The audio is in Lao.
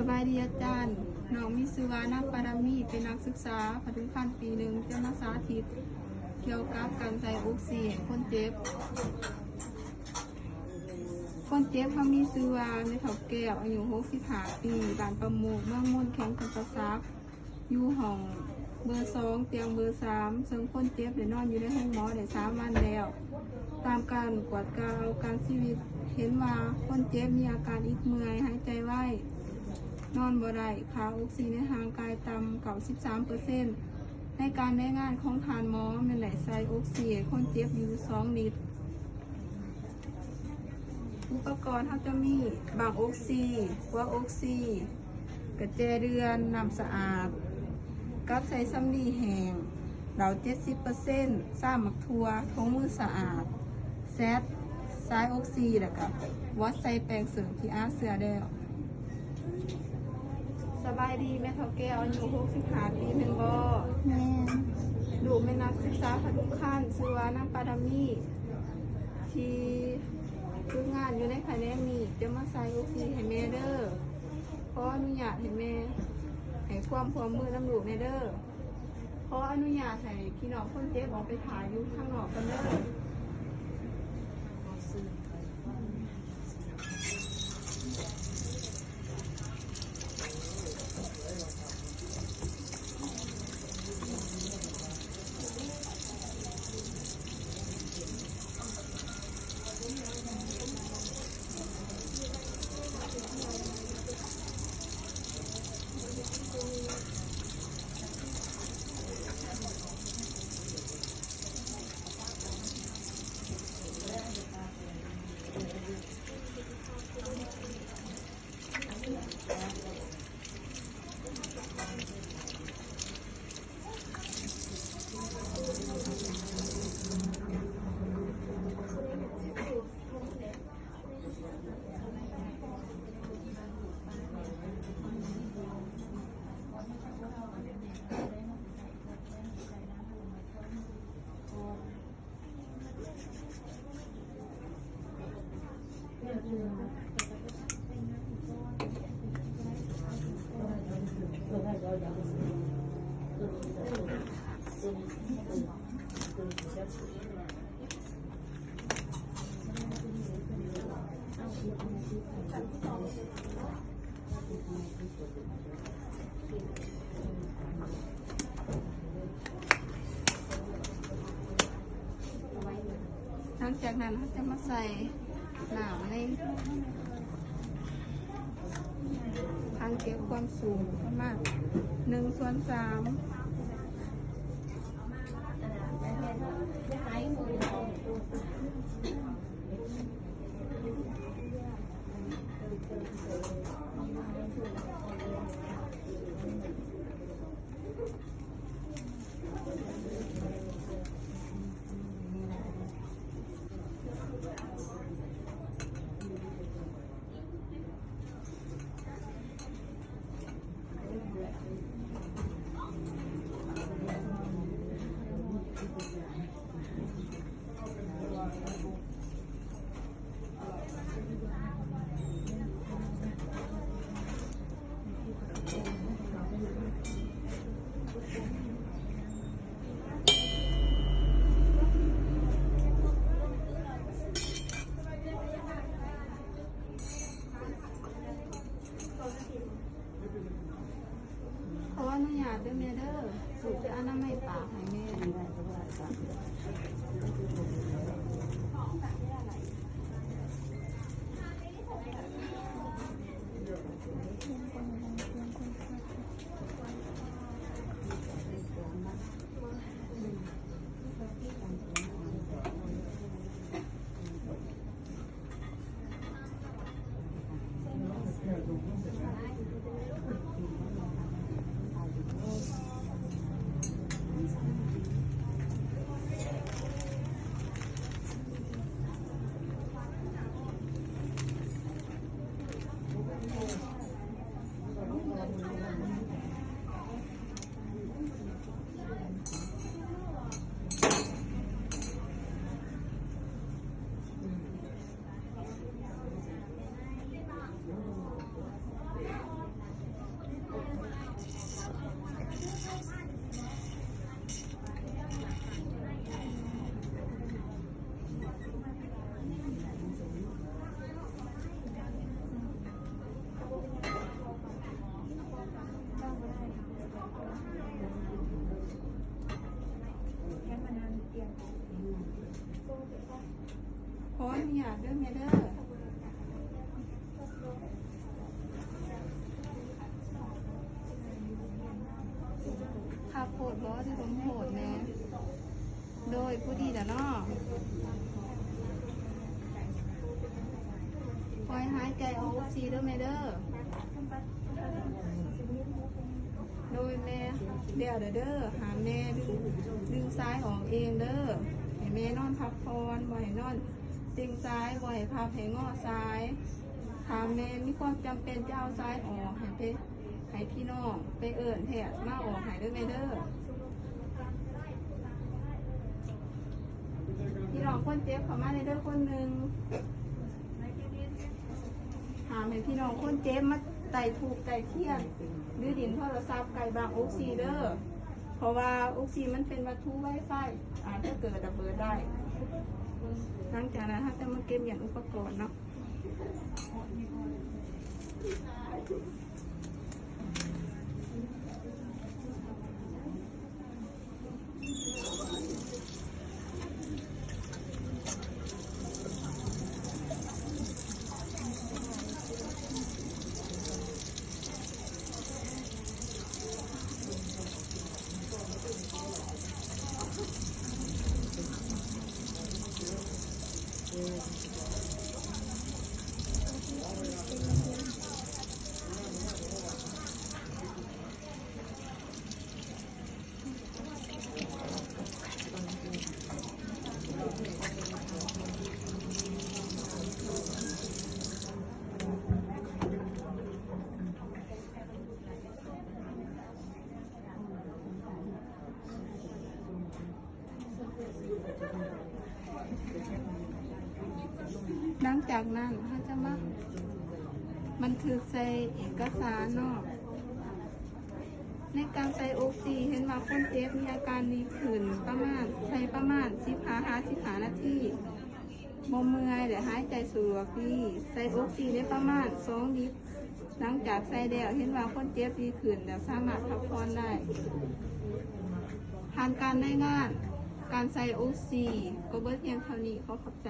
ສະບາຍດີອາຈານ, ນ້ອງມີຊື່ວ່ານາງປາດາມີ, ເປັນນັກສຶກສາຜະດຸງຄັນປີໜຶ່ງ, ຈະມາສາທິດກ່ຽວກັບການໃສ່ອົກຊີໃຫ້ຄົນເຈັບ. ຄົນເຈັບເຮົາມີຊື່ວ່າແມ່ເຖົ້າແກ້ວ, ອາຍຸຫົກສິບຫ້າປີ, ບ້ານປະໂມກ, ເມືອງມົນ, ແຂວງຈຳປາສັກ. ຢູ່ຫ້ອງເບີສອງ ຕຽງເບີສາມ ເຊິ່ງຄົນເຈັບໄດ້ນອນຢູ່ໃນໂຮງໝໍໄດ້ສາມວັນແລ້ວ. ຕາມການກວດກາເອົາການຊີວິດ ເຫັນວ່າຄົນເຈັບມີອາການອິດເມື່ອຍ, ຫາຍໃຈໄວ, ນອນບໍ່ໄດ້, ຄ່າອົກຊີໃນຮ່າງກາຍຕ່ຳເກົ້າສິບສາມເປີເຊັນ. ໃນການແນະງານຂອງທ່ານໝໍ ແມ່ນໄດ້ໃສ່ອົກຊີໃຫ້ຄົນເຈັບຢູ່ສອງລິດ. ອຸປະກອນເຮົາຈະມີບັ້ງອົກຊີ, ຫົວອົກຊີ, ກະແຈເດືອນ, ນ້ຳສະອາດ, ກັບໃສ່ສຳລີແຫ້ງ, ເຫຼົ້າເຈັດສິບເປີເຊັນ, ຊາໝາກຖົ່ວ, ຖົງມືສະອາດ, ແຊັດ, ສາຍອົກຊີ ແລ້ວກະຫວັດໃສ່ແປງເສີມທີ່ອາເຊື້ອແລ້ວ. ສະບາຍດີແມ່ເຖົ້າແກ້ວ ອາຍຸຫົກສິບຫ້າປີແມ່ນບໍ່? ແມ່ນ. ລູກແມ່ນນັກສຶກສາຜະດຸງຄັນ ຊື່ວ່ານາງປາດາມີ ທີ່ຝຶກງານຢູ່ໃນຂະແໜງນີ້ ຈະມາໃສ່ອົກຊີໃຫ້ແມ່ເດີ. ຂໍອະນຸຍາດໃຫ້ແມ່ໃຫ້ຄວາມຮ່ວມມືນຳລູກແດ່ເດີ. ຂໍອະນຸຍາດໃຫ້ພີ່ນ້ອງຄົນເຈັບອອກໄປຖ້າຢູ່ທາງນອກກ່ອນເດີ. ຫຼັງຈາກນັ້ນ ເຮົາຈະມາໃສ່ນ້ຳໃນຖັງເກັບຄວາມສູງປະມານໜຶ່ງສ່ວນສາມ. ຂໍອະນຸຍາດເດີແມ່ເດີ, ລູກຈະອະນາໄມປາກໃຫ້ແມ່. ໂພດບໍ່ ທີ່ລົມໂພດແນ່. ໂດຍ ຜູ້ດີແລ້ວເນາະ. ຄອຍຫາຍໃຈເອົາອົກຊີເດີແມ່ເດີ. ໂດຍແມ່ ແລ້ວເດີ ຫ້າມແມ່ດຶງ ດຶງຊາຍອອກເອງເດີ. ໃຫ້ແມ່ນອນພັກຜ່ອນ ບໍ່ໃຫ້ນອນເຕັງຊາຍ ບໍ່ໃຫ້ພັບໃຫ້ງໍຊາຍ. ຖ້າແມ່ມີຄວາມຈຳເປັນຈະເອົາຊາຍອອກ ໃຫ້ໄປ ໃຫ້ພີ່ນ້ອງໄປເອີ້ນແພດມາອອກໃຫ້ເດີແມ່ເດີ. ພີ່ນ້ອງຄົນເຈັບເຂົ້າມາແດ່ເດີຄົນໜຶ່ງ. ຫ້າມໃຫ້ພີ່ນ້ອງຄົນເຈັບມາໄຕ້ທູບໄຕ້ທຽນ ຫຼືຫຼິ້ນໂທລະສັບໃກ້ບັ້ງອົກຊີເດີ ເພາະວ່າອົກຊີມັນເປັນວັດຖຸໄວໄຟ ອາດຈະເກີດລະເບີດໄດ້. ຫຼັງຈາກນັ້ນເຮົາຈະມາເກັບມ້ຽນອຸປະກອນເນາະ. ຫຼັງຈາກນັ້ນເຮົາຈະມາບັນທຶກໃສ່ເອກະສານເນາະ. ໃນການໃສ່ອົກຊີ ເຫັນວ່າຄົນເຈັບມີອາການດີຂຶ້ນປະມານ ໃສ່ປະມານສິບຫ້າຫາສິບຫ້ານາທີ ບໍ່ເມື່ອຍ ແລະ ຫາຍໃຈສະດວກດີ. ໃສ່ອົກຊີໄດ້ປະມານສອງລິດ. ຫຼັງຈາກໃສ່ແລ້ວ ເຫັນວ່າຄົນເຈັບດີຂຶ້ນ ແລະ ສາມາດພັກຜ່ອນໄດ້. ຜ່ານການລາຍງານການໃສ່ອົກຊີ ກໍເບິດພຽງເທົ່ານີ້. ຂໍຂອບໃຈ.